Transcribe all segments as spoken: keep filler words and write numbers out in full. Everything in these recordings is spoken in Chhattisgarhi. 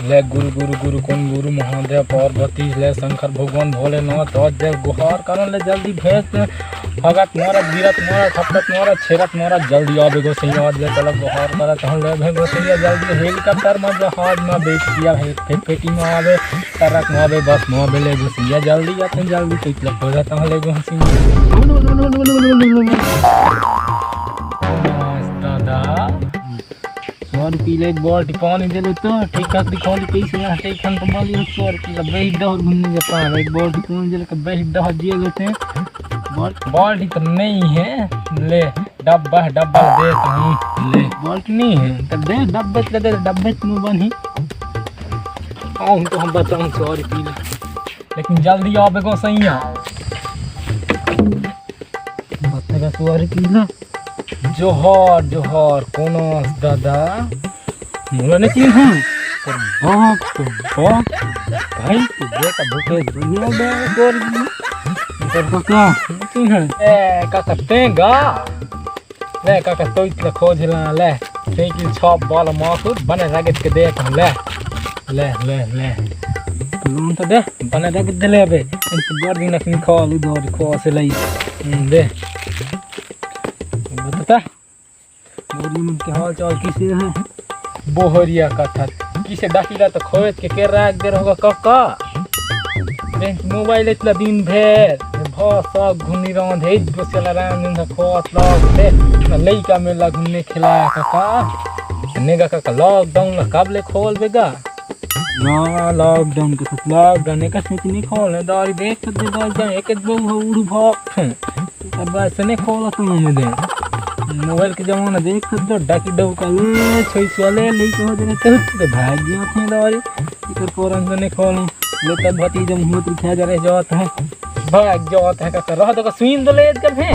ले गुरु गुरु गुरु कौन गुरु महादेव पार्वती, ले शंकर भगवान भोलेनाथ, आज जय गुहार करन ले जल्दी भैंस। हगत मारत, गिरत मारत, हपकत मारत, छेरत मारत, जल्दी आबे गोसैया, आज ले चला गुहार करत हूँ। ले भे गोसैया जल्दी, हेलीकॉप्टर में जहाज में बेच दिया है, फे-, फेटी में आबे, ट्रक में आबे, बस में आबे, ले गोसैया जल्दी आते हैं, जल्दी तो इतना हो जाता हूँ, ले गोसैया। दादा, सौ रुपये ले एक बाल्टी पानी दे ले तो, ठीक ठाक दिखा ले कैसे यहाँ, ठीक हम तो बोली, सौ रुपये का बेच दो और घूमने जाता है, एक बाल्टी पानी दे ले, बेच दो, जिया लेते हैं। बाल-, बाल्टी तो नहीं है, ले, डब्बा है, डब्बा दे तो हूँ, ले, बाल्टी नहीं है, तो दे, डब्बे से दे, डब्बे से मुँह बनी। आऊँ तो हम बताऊँ, सौ रुपये ले, लेकिन जल्दी आबे गोसैया। बतेगा, सौ रुपये ले। जोहार, जोहार, कोन आस दादा? मोला नहीं चिन्हा? तोर बाप, तोर बाप, भाई, तू बेटा भूखे दुनिया में तोर, तोर काका, नहीं चिन्हा? ए, काका, तें गा? ले, काका, तो इतना खोज ला, ले। साइकिल छाप वाला मासुर, बने रगत के दे, ले। ले, ले, ले। लोन तो दे, बने रगत दे ले अबे। इन तो बड़ दिन अखनी खा ली, दौरी खा से लई। हम्म, दे। बता। बोरिया मन के हाल चाल किसे है? बोहरिया कथत। किसे डाकिला तो खोज के के राख दे रहोगा काका। बैंक मोबाइल इतना दिन भेर। भा साग घुनी रांध है, बसेला रांध दिन खोत लाग दे। ना लइका में ला घूमने खिलाया काका। नेगा काका लॉकडाउन ला कब ले खोल बेगा? ना लॉकडाउन के साथ लॉकडाउन एक साथ नहीं खोल। दारी देख सकते दारी जाए, एक एक बहु उड़ भाग। अब ऐसे नहीं खोला तुम हमें दे। मोबाइल के जमाना देख सकते हो, डाकी डौका ले, छोई वाले, लेके हो जाने तो, तो भाग गया थे दारी। इकर कोरन से नहीं खोला। ले तब भतीजा मुँह तो खा जा रहे जात है। भाग जात है का रह तो का सुइन दो ले जब है।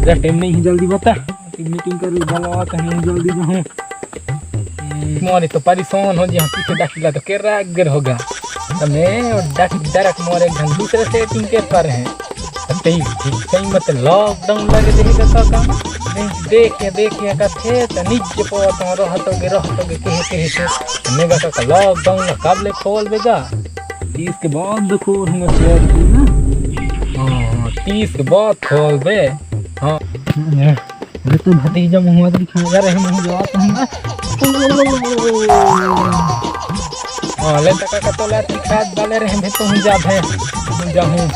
जब टाइम नहीं है, जल्दी बता। मीटिंग कर वाला आता है, जल्दी जो है। मोरे तो परेशान हो जी, हम पीछे डाकिला तो के राग गिर होगा। तो मैं और डाक डरक मोरे एक घन दूसरे सेटिंग के पर हैं। तो तेई सही मत लॉकडाउन लगे देखे का काका। देख, देख के, देख के का थे, तो निज पो तो रहतोगे, रहतोगे, कहे, कहे थे। नेगा काका लॉकडाउन ला कब ले खोल बेगा? तीस के बाद खोल होंगे शेयर की ना। हाँ, तीस के बाद खोल बे। हाँ। अरे तो भतीजा मुँह दिखा जा रहे, मुँह जवाब तो हम। हाँ, ले तका का तो ला दिखा डाले रहे, मैं तो हूँ जा भे, हूँ जा हूँ।